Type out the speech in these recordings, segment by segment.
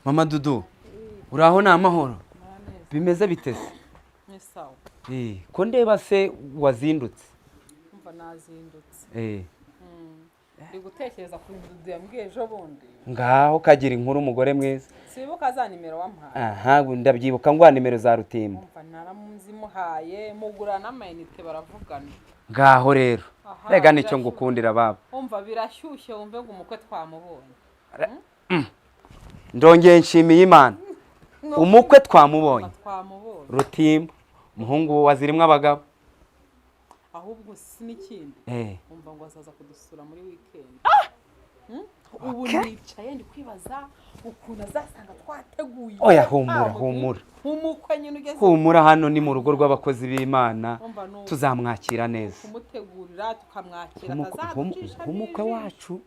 Mama Dudu, uraho? Ni amahoro? Bimeze bitese? Ni sawa. Ko ndeba se wazindutse? Umva, nazindutse. Ndi gutekereza ku bintu Dudu yambwiye ejo bundi. Ngaho kagira inkuru, umugore mwiza. Sibuka za nimero wampaye? Aha, ndabyibuka, ngwa nimero za Rutimbo. Umva, naramuzimuhaye, mugura n'amayinite, baravugana. Ngaho rero. Aha, rega nicyo birashyushye. Ngukundira baba. Umva, birashyushye, wumve ngo umukwe twamubonye. Ndongeye nshimiye Imana, umukwe twamubonye. Twamubonye. Rutimbo, umuhungu wa zirimo abagabo. Ahubwo si n'ikindi. Umva, ngo azaza kudusura muri weekend. Ubu nicaye ndi kwibaza ukuntu azasanga twateguye. Oya, humura, Ntabwo humura. Nk'umukwe nyine ugeze. Humura, hano ni mu rugo rw'abakozi b'Imana. Umva, ni Tuzamwakira neza. kumutegurira, tukamwakira, atazaducisha Nk'umukwe n'ijisho. wacu,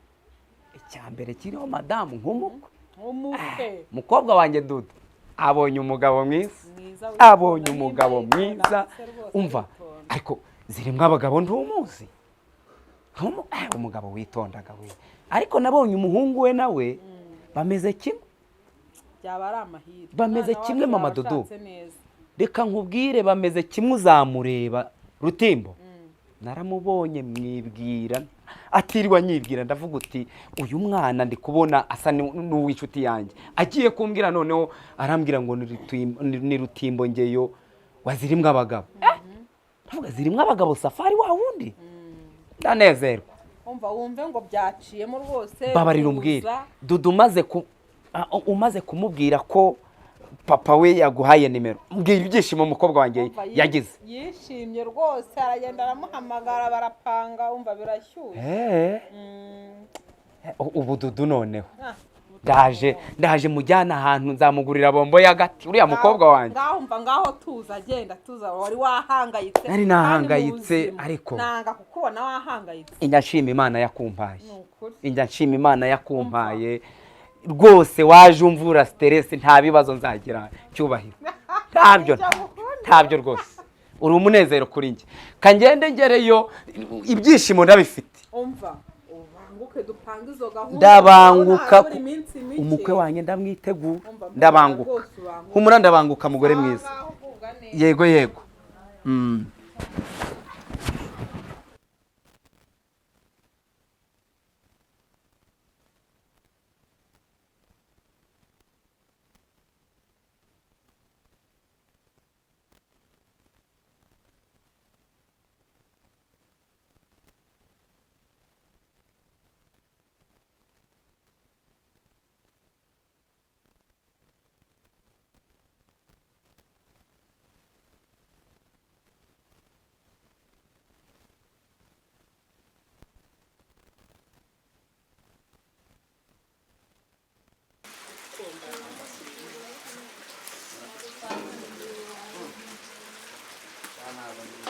icya mbere kiriho madamu, nk'umukwe. Nk'umukwe. Umukobwa wanjye Dudu abonye umugabo mwiza. Mwiza. Abonye witonda, umugabo nimba mwiza. yitonda se rwose, Umva, aritonda. ariko zirimo abagabo ntumuzi. Umugabo witondaga we, ariko nabonye umuhungu we nawe bameze kimwe. Byaba ari amahirwe. Bameze Umwana kimwe, wacu Mama yaba Dudu. ashatse neza. Reka nkubwire, bameze kimwe, uzamureba Rutimbo. Naramubonye mwibwira, atiriwe anyibwira, ndavuga uti uyu mwana ndi kubona asa n'uw'inshuti yanjye. Agiye kumbwira noneho, arambwira ngo ni Rutimbo ngeyo wazirimwe abagabo. Ndavuga zirimo abagabo, safari wa wundi, ndanezerwa. Umva, wumve ngo byaciyemo rwose. Babarira umbwire. Kuza. Dudu umaze kumubwira ko papa we yaguhaye nimero, mbwira ibyishimo umukobwa wanjye Umva, yagize. Yishimye rwose, aragenda aramuhamagara, barapanga, umva birashyushye. Ubu Dudu noneho Ah, ndaje mujyana ahantu, nzamugurira bombo y'agati uriya mukobwa wanjye. Ngaho umva, ngaho tuza, agenda tuza, wari wahangayitse. Nari Kandi mu nahangayitse, buzima, ariko- nanga kukubona wahangayitse. Injya nshima Imana yakumpaye. Ni ukuri. Injya nshima Imana yakumpaye rwose, waje umvura stress, nta bibazo nzagira, cyubahiro ntabyo. Icyo ngukundira. Ntabyo rwose, uri umunezero kuri njye. Kangende ngereyo, ibyishimo ndabifite. Umva, ubanguke dupange izo gahunda. Ndabanguka. Urabona iminsi mike. Umukwe wanjye ndamwitegura. Umva, mbona Ndabanguka. rwose ubanguke. Humura, ndabanguka mugore mwiza. Ngaho ugubwa neza. Yego.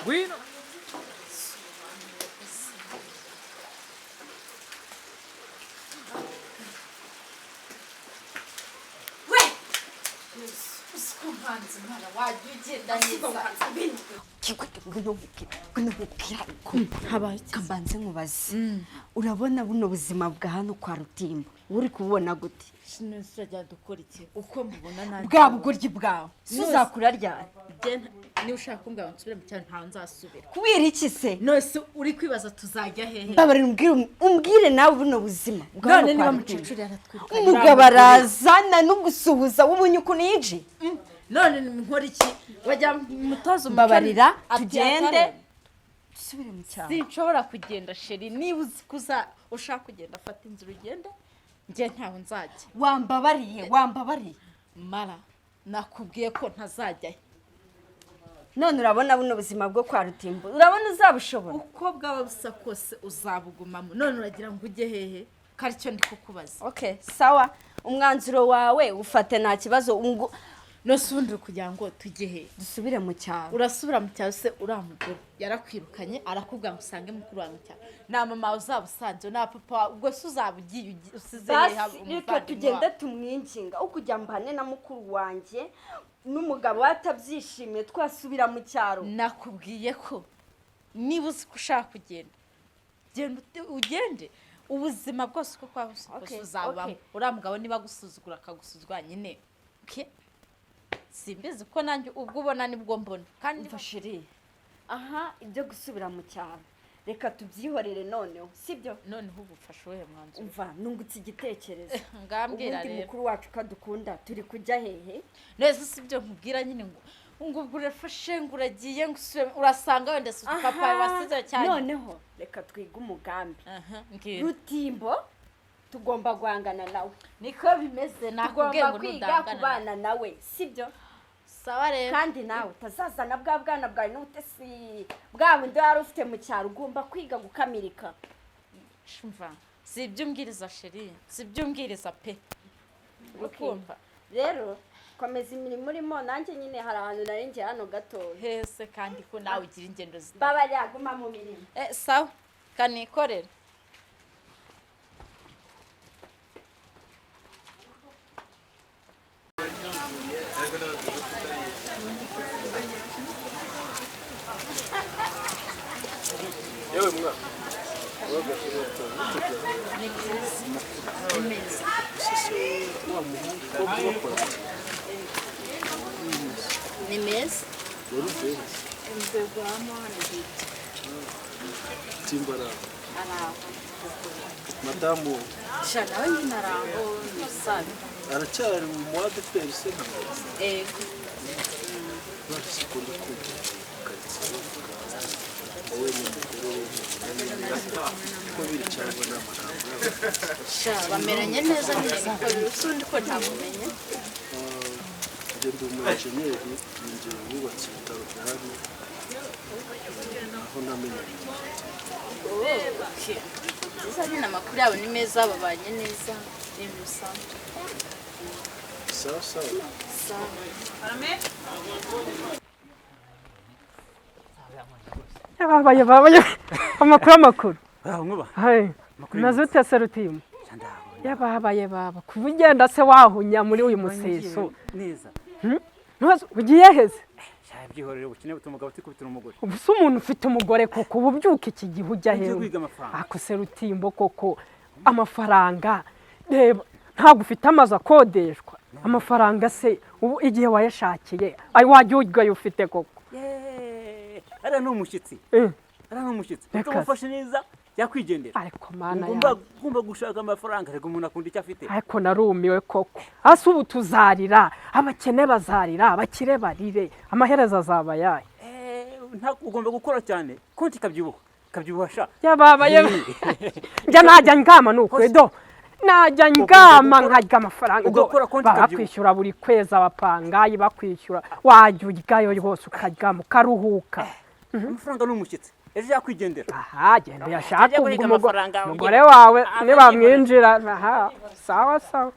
Ngwino. Ngwino kambanze nkubaze, urabona buno buzima bwa hano kwa Rutimbo uri kububona gute? Tuzajya dukora iki uko mubona nabi? Bwa bugoryi bwawe si uzakura ryari? Niba ushaka kumbwira ngo nsubire mu cyaro, ntawe nzasubira. Kubera iki se? None se uri kwibaza tuzajya hehe? Mbabarira umbwire nawe, buno buzima bwa hano None kwa niba Rutimbo. mukecuru yaratwirukanye, Umugabo arazana no gusuhuza, wubonye ukuntu yinjiye? None nkora iki? Wajya mutoza umuco. Mbabarira Ati tugende atare. dusubire mu cyaro. Sinshobora kugenda chérie, niba uzi ko ushaka kugenda, fata inzira ugende, njye ntaho nzajya. Wambabariye, wambabariye. Mara nakubwiye ko ntazajyayo. None urabona buno buzima bwo kwa Rutimbo, urabona uzabushobora? Uko bwaba busa kose uzabugumamo. None uragira ngo ujye hehe ko aricyo ndi kukubaza? Okay, sawa, umwanzuro wawe ufate, nta kibazo. None se ubundi uri kugira ngo tujye hehe? Dusubire mu cyaro. Urasubira mu cyaro se? Uriya mugore yarakwirukanye, arakubwira ngo usange mukuru wawe mu cyaro, nta mama uzaba usanze, nta papa wawe, ubwo se uzaba ugiye usize hehe Basi reka umuvandimwe tugende wawe? tumwinginga, aho kujya mbane na mukuru wanjye n'umugabo we atabyishimiye, twasubira mu cyaro. Nakubwiye ko niba uzi ko ushaka kugenda, genda ugende. Ubuzima bwose uko kwaba kose Okay, uzabamo. okay. Uriya mugabo niba agusuzugura akagusuzugura nyine, okay, simbizi ko nanjye ubwo ubona nibwo mbona kandi Umva chérie, aha ibyo gusubira mu cyaro reka tubyihorere noneho, sibyo? Noneho ubu ufashe uwuhe mwanzuro? Umva, nungutse igitekerezo. Ngambwira. Ubundi Rero mukuru wacu kadukunda, turi kujya hehe? Neza, si ibyo nkubwira nyine ngo ubwo urafashe ngo uragiye ngo usubire, urasanga wenda si papa wasize cyane. Noneho reka twige umugambi. Aha, mbwira. Rutimbo tugomba guhangana nawe. Niko bimeze, nakubwiye Tugomba ngo kwiga nudangana. kubana nawe, sibyo? Sawa rero. Kandi nawe utazazana bwa bwana bwawe n'ubutesi bwa bundi wari ufite mu cyaro, ugomba kwiga gukamirika. Umva, si ibyo umbwiriza chérie, si ibyo umbwiriza pe, ukumva. Rero komeza imirimo urimo, nanjye nyine hari ahantu nari ngiye hano gatoya. Hese kandi ko nawe ugira ingendo zita Babarira, guma mu mirimo. Eh, sawa, kanikorera. Yewe mwana. Ni byiza, ni meza. Wa muhungu ko bakora? Ni meza. Wari uvuye he? Mvegwamo hano hirya. Timbara. Araho. Madamu? Sha, nawe nyine araho, ni ibisanzwe. Aracyari mu ADEPR se ntabwo? Ego. None ukunda kumva karitsiye bavuga wowe n'umugore we ko biri, cyangwa ni amagambo y'abantu? Sha, bameranye neza nyine, niko biri, usundi ko ntamumenye. Njye ndi umu enjeniyeri, ni njye wubatse ibitaro bya hano, aho namenye. Okay. Byiza nyine, amakuru yabo ni meza, babanye neza, ni ibintu bisanzwe. Sawa sawa. Sawa. Babaye babaye, amakuru amakuru. Aho nkuba. Hai. Amakuru. Maze ute se Rutimbo? Yababaye baba, kuva ugenda se wahunya muri uyu museso? Neza. Ntuzi ugiye heze? Shaye, byihorere, ubukene butuma umugabo atikubitira umugore. Ubu se umuntu ufite umugore koko, ubu ubyuka iki gihe ujya Ugiye hehe? kwiga amafaranga. Ako se Rutimbo koko, amafaranga, reba ntabwo ufite amazu akodeshwa, amafaranga se ubu igihe wayashakiye ayo wajya ujyayo ufite koko? Yeee, ariya ni umushyitsi. Eh, Ariya ni umushyitsi. Reka. Utamufashe neza yakwigendera. Ariko mana Ugomba yanjye. ugomba gushaka amafaranga, reka umuntu akunda icyo afite. Ariko narumiwe koko, ase ubu tuzarira, abakene bazarira, abakire barire, amaherezo azaba ayahe? Eh, ugomba gukora cyane, konti ikabyibuha, ikabyibuha sha. Yababaye, njya najya ngama ni ukuri do, najya ngama nkarya amafaranga do. Ugakora konti ikabyibuha. Bakwishyura buri kwezi, abapangayi bakwishyura, wajya uryayo rwose ukaryama ukaruhuka. Amafaranga ni umushyitsi, ejo yakwigendera. Aha, genda uyashake. Ajya Ubwo guhiga amafaranga, umugore wawe aba nibamwinjira, aha, sawa sawa.